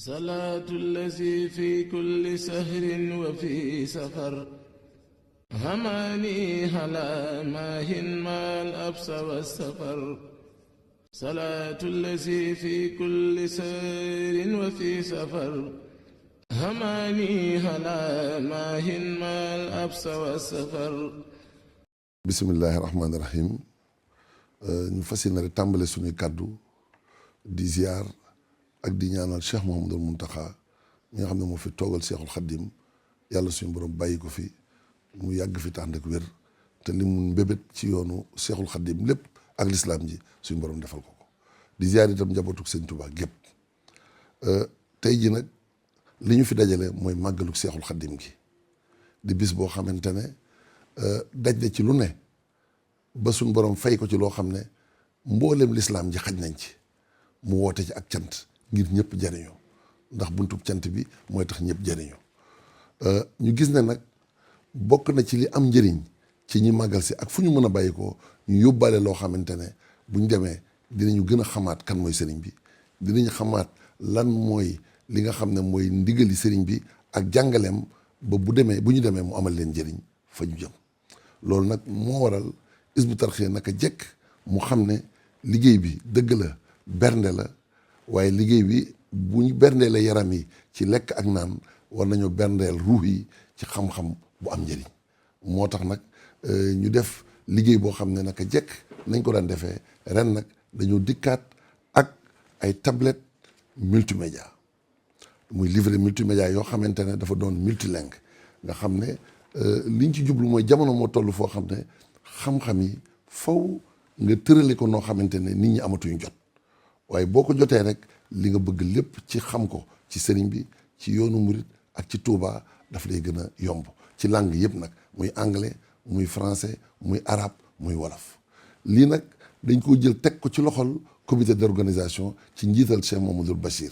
صلاة الذي في كل سهر وفي سفر هماني هلا ماهن ما الأبس والسفر صلاة الذي في كل سهر وفي سفر هماني هلا ماهن ما الأبس والسفر. bismillahi rahmaani rahim. ñu fas yéene rek tàmbale suñuy kàddu di ziar ak di ñaanal Cheikh Mouhamadul Mountakha mi nga xam ne moo fi toogal Cheikhul Khadim yàlla suñu borom bàyyi ko fi mu yàgg fi tànd ak wér te li mu mbébét ci yoonu Cheikhul Khadim lépp ak lislaam ji suñu borom defal ko di ziar itam njabootuk Sëñ Tuubaa gépp. tey ji nag li ñu fi dajale mooy màggaluk Cheikhul Khadim gi di bis boo xamante ne daj na ci lu ne ba suñ borom fay ko ci loo xam ne mboolem lislaam ji xaj nañ ci mu woote ci ak cant ngir ñëpp jariñoo ndax buntub cant bi mooy tax ñëpp jariñoo. ñu gis ne nag bokk na ci li am njëriñ ci ñi màggal si ak fu ñu mën a bàyyi ko ñu yóbbaale loo xamante ne buñ demee dinañu gën a xamaat kan mooy sëriñ bi, dinañu xamaat lan mooy li nga xam ne mooy ndigali sëriñ bi ak jàngaleem ba bu ñu demee mu amal leen njëriñ fa ñu jëm. loolu nag moo waral Hizbut Tarqiyyah naka jekk mu xam ne liggéey bi dëgg la bernde la, waaye liggéey bi bu ñu berndeele yaram yi ci lekk ak naan war nañoo berndeel ruux yi ci xam-xam bu am njëriñ. moo tax nag ñu def liggéey boo xam ne naka jekk nañ ko daan defee ren nag dañoo dikkaat ak ay tablette multimédia muy livret multimédia yoo xamante ne dafa doon multilingue nga xam ne liñ ci jublu mooy jamono moo toll foo xam ne xam-xam yi faw nga tërale ko noo xamante ne nit ñi amatuñu jot, waaye boo ko jotee rek li nga bëgg lépp ci xam ko ci sëriñ bi, ci yoonu murit ak ci Touba daf lay gën a yomb ci langue yëpp nag, muy anglais muy français muy arabe muy wolof. lii nag dañ ko jël teg ko ci loxol comité d'organisation ci njiital Cheikh Mamadou Bachir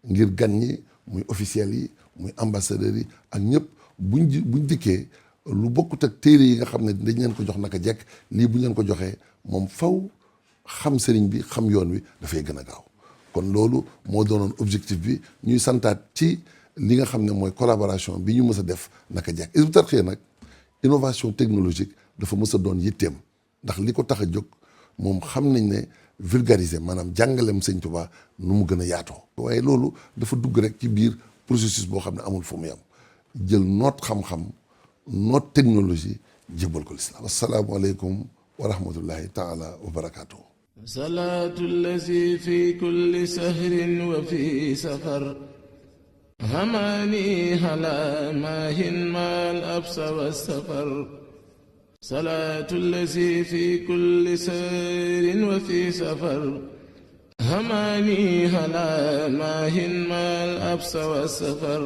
ngir gan ñi muy officiels yi muy ambassadeurs yi ak ñëpp buñ dikkee lu bokkut ak téere yi nga xam ne dañ leen ko jox naka jekk, lii buñ leen ko joxee moom faw xam sëriñ bi xam yoon wi dafay gën a gaaw. kon loolu moo doonoon objectif bi, ñuy santaat ci li nga xam ne mooy collaboration bi ñu mës a def naka jekk. Hizbut Tarqiyyah nag innovation technologique dafa mës a doon yitteem ndax li ko tax a jóg moom xam nañ ne vulgariser maanaam jàngaleem Sëñ Tuubaa nu mu gën a yaatoo. waaye loolu dafa dugg rek ci biir processus boo xam ne amul fu mu yam, jël noot xam-xam noot technologie jébal ko lislaam. asalaamaaleykum wa rahmatullahi taala wa barakaatuhu. salaatu allazi fi kulli sahrin wa fi safar هماني هلا ماهن ما الأبس والسفر صلاة الذي في كل سير وفي سفر هماني هلا ماهن ما الأبس والسفر